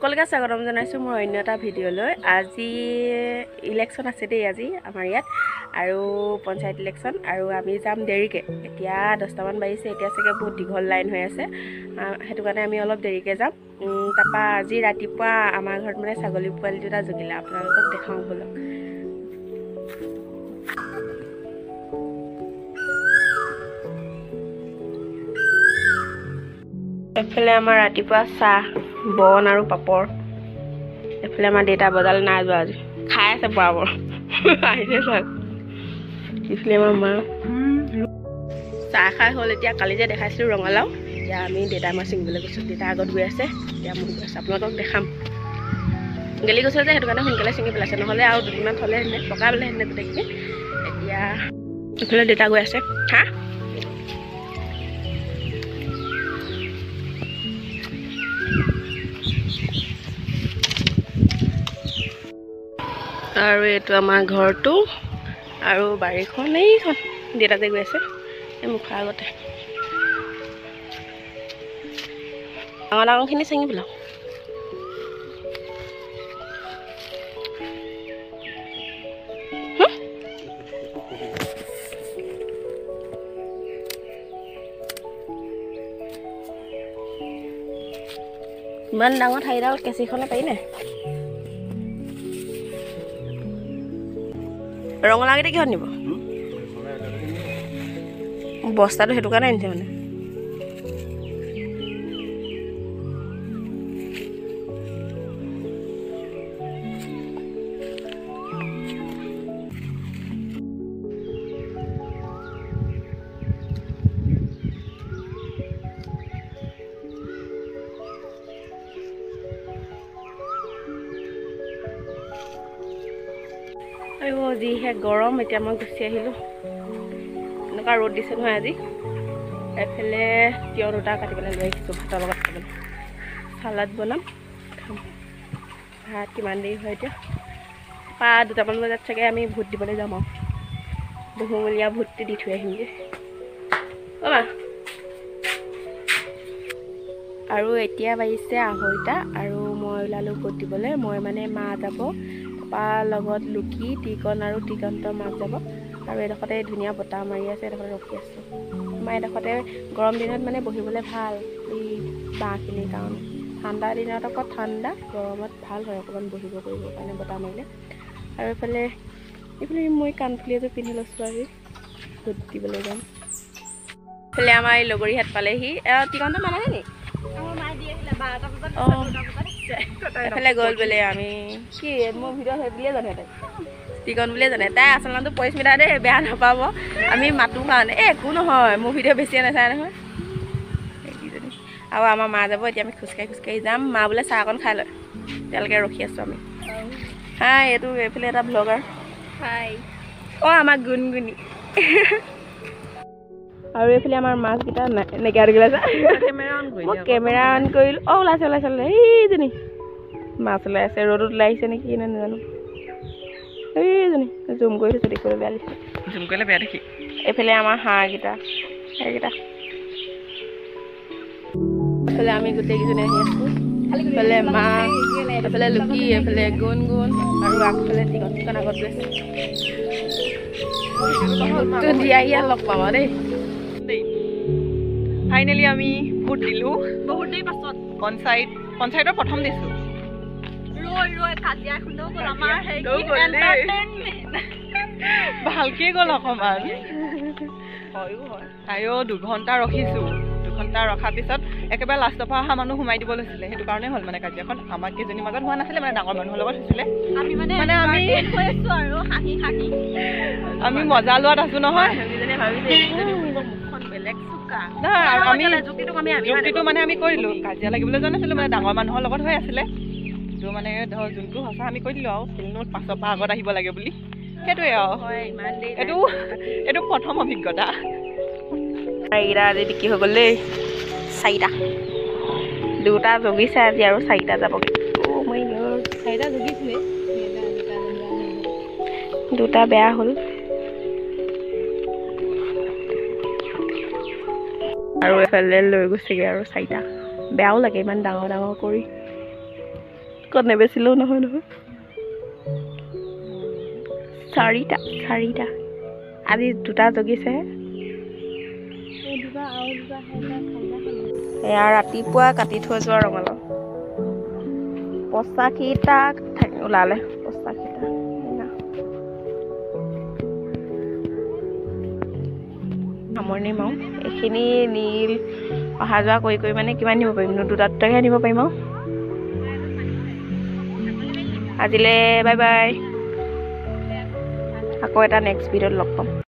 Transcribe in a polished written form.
সকলোকে স্বাগতম জনাইছোঁ মোৰ অন্য এটা ভিডিঅ'লৈ। আজি ইলেকশ্যন আছে দেই, আজি আমাৰ ইয়াত আৰু পঞ্চায়ত ইলেকশ্যন, আৰু আমি যাম দেৰিকৈ। এতিয়া 10টামান বাজিছে, এতিয়া চাগে বহুত দীঘল লাইন হৈ আছে, সেইটো কাৰণে আমি অলপ দেৰিকৈ যাম। তাৰপৰা আজি ৰাতিপুৱা আমাৰ ঘৰত মানে ছাগলী পোৱালি দুটা জগিলে, আপোনালোকক দেখাওঁ ব'লক। এফালে আমাৰ ৰাতিপুৱা চাহ বন আৰু পাপৰ। এফালে আমাৰ দেউতা বজাৰলৈ নাই যোৱা, আজি খাই আছে বৰাবৰ আহিছে চাওক। ইফালে আমাৰ মা চাহ খাই হ'ল। এতিয়া কালি যে দেখাইছিলোঁ ৰঙালাও, এতিয়া আমি দেউতা মই ছিঙিবলৈ গৈছোঁ। দেউতা আগত গৈ আছে, এতিয়া মই গৈ আছোঁ, আপোনালোকক দেখাম। গেলি গৈছে যে সেইটো কাৰণে সোনকালে ছিঙি পেলাইছে, নহ'লে আৰু দুদিনমান থ'লে সেনে পকা পেলাই সেনে গোটেইখিনি। এতিয়া ইফালে দেউতা গৈ আছে। হা, আৰু এইটো আমাৰ ঘৰটো আৰু বাৰীখন, এইখন দেউতা যে গৈ আছে এই মুখৰ আগতে। ডাঙৰ ডাঙৰখিনি ছিঙি পেলাওঁ। ইমান ডাঙৰ ঠাইডাল কেঁচিখনে পাৰি নাই। ৰঙালাওকেইটা কিহত নিব? বস্তাটো সেইটো কাৰণে আনিছে মানে। আৰু যিহে গৰম, এতিয়া মই গুচি আহিলোঁ। এনেকুৱা ৰ'দ দিছে নহয় আজি। এইফালে তিয়ঁহ দুটা কাটি পেলাই লৈ আহিছোঁ ভাতৰ লগত খাবলৈ। চালাড বনাম, খাম। ভাত কিমান দেৰি হয় এতিয়া, 2টামান বজাত চাগে আমি ভোট দিবলৈ যাম আৰু। বহুমূলীয়া ভোটটো দি থৈ আহিমগৈ। অ' মা। আৰু এতিয়া বাজিছে 2:30 আৰু মই ওলালোঁ ভোট দিবলৈ। মই মানে মা যাব, তাৰপৰা লগত লুকি, টিকন আৰু টিকন্তৰ মাক যাব। আৰু এডোখৰতে ধুনীয়া বতাহ মাৰি আছে, এডোখৰতে ৰখি আছোঁ। আমাৰ এডোখৰতে গৰম দিনত মানে বহিবলৈ ভাল এই বাঁহখিনিৰ কাৰণে। ঠাণ্ডা দিনত আকৌ ঠাণ্ডা, গৰমত ভাল হয় অকণমান বহিব কৰিবৰ কাৰণে বতাহ মাৰিলে। আৰু এইফালে মই কাণফুলি এযোৰ পিন্ধি লৈছোঁ, আজি ভোট দিবলৈ যাম। এইফালে আমাৰ এই লগৰীহাট পালেহি। টিকন্তৰ মা নাহে নি? এফালে গ'ল বোলে। আমি কি মোৰ ভিডিঅ' সেই বুলিয়ে জানে, তাই টিকন বুলিয়ে জানে। তাই আচল নামটো পৰিস্মিতা দেই, বেয়া নাপাব, আমি মাতো কাৰণে। এই একো নহয়, মোৰ ভিডিঅ' বেছিয়ে নাচায় নহয় এইকেইজনী। আৰু আমাৰ মা যাব, এতিয়া আমি খোজকাঢ়ি খোজকাঢ়ি যাম। মা বোলে চাহ অকণ খাই লয়, তেওঁলোকে ৰখি আছোঁ আমি। হাই, এইটো এইফালে এটা ব্লগাৰ। হাই, অঁ আমাৰ গুণগুণি। আৰু এইফালে আমাৰ মাছকেইটা নাইকিয়া হৈ গ'লে। মই কেমেৰা অন কৰিলোঁ। অঁ ওলাইছে ওলাইছে ওলাইছে, এইজনী মাছ ওলাই আছে। ৰ'দত ওলাই আহিছে নেকি নে নাজানো। এইজনী জুম কৰি থৈছোঁ, দেখিবলৈ বেয়া লাগিছে। জুম কৰিলে বেয়া দেখি। এইফালে আমাৰ হাঁহকেইটা, সেইকেইটা। এইফালে আমি গোটেইকেইজনী আহি আছোঁ। এইফালে মা, এইফালে লুকি, এইফালে গুণগুণ, আৰু আগফালে টিকন। টিকন আগত গৈছে। ভোটটো দিয়া ইয়াত লগ পাম দেই। ফাইনেলি আমি ভোট দিলোঁ বহুত দেৰি পাছত। পঞ্চায়তৰ প্ৰথম দিছোঁ। ৰৈ ৰৈ কাজিয়া খুন্দও গ'ল আমাৰ, ভালকে গ'ল অকণমান। আয়ো 2 ঘণ্টা ৰখিছোঁ। 2 ঘণ্টা ৰখাৰ পিছত একেবাৰে লাষ্টৰ পৰা অহা মানুহ সোমাই দিব লৈছিলে, সেইটো কাৰণে হ'ল মানে কাজিয়াখন। আমাৰ কেইজনীৰ মাজত হোৱা নাছিলে, মানে ডাঙৰ মানুহৰ লগত হৈছিলে। আমি মানে আমি আমি মজা লোৱাত আছোঁ নহয়। আমি যুক্তিটো মানে আমি কৰিলোঁ, কাজিয়া লাগিবলৈ যোৱা নাছিলোঁ, মানে ডাঙৰ মানুহৰ লগত হৈ আছিলে। কিন্তু মানে ধৰ যোনটো সঁচা আমি কৈ দিলোঁ আৰু, কিন্তু পাছৰ পৰা আগত আহিব লাগে বুলি, সেইটোৱে আৰু। এইটো প্ৰথম অভিজ্ঞতা। এইকেইটা আজি বিক্ৰী হৈ গ'ল দেই, 4টা। 2টা জগিছে আজি আৰু 4টা যাবগৈ। অ' মাই গড, 4টা জগিছিলে, 2টা বেয়া হ'ল। আৰু এইফালে লৈ গৈছেগৈ আৰু 4টা। বেয়াও লাগে ইমান ডাঙৰ ডাঙৰ কৰি। ক'ত নেবেচিলেও নহয় নহয়। চাৰিটা চাৰিটা, আজি দুটা জগিছেহে। এয়া ৰাতিপুৱা কাটি থৈ যোৱা ৰঙালাও 85টা ওলালে, 85টা। সামৰণি মাৰোঁ এইখিনি নীল অহা যোৱা কৰি কৰি মানে কিমান নিব পাৰিম, দুটা দুটাকৈ নিব পাৰিম আৰু। আজিলৈ বাই বাই, আকৌ এটা নেক্সট ভিডিঅ'ত লগ পাম।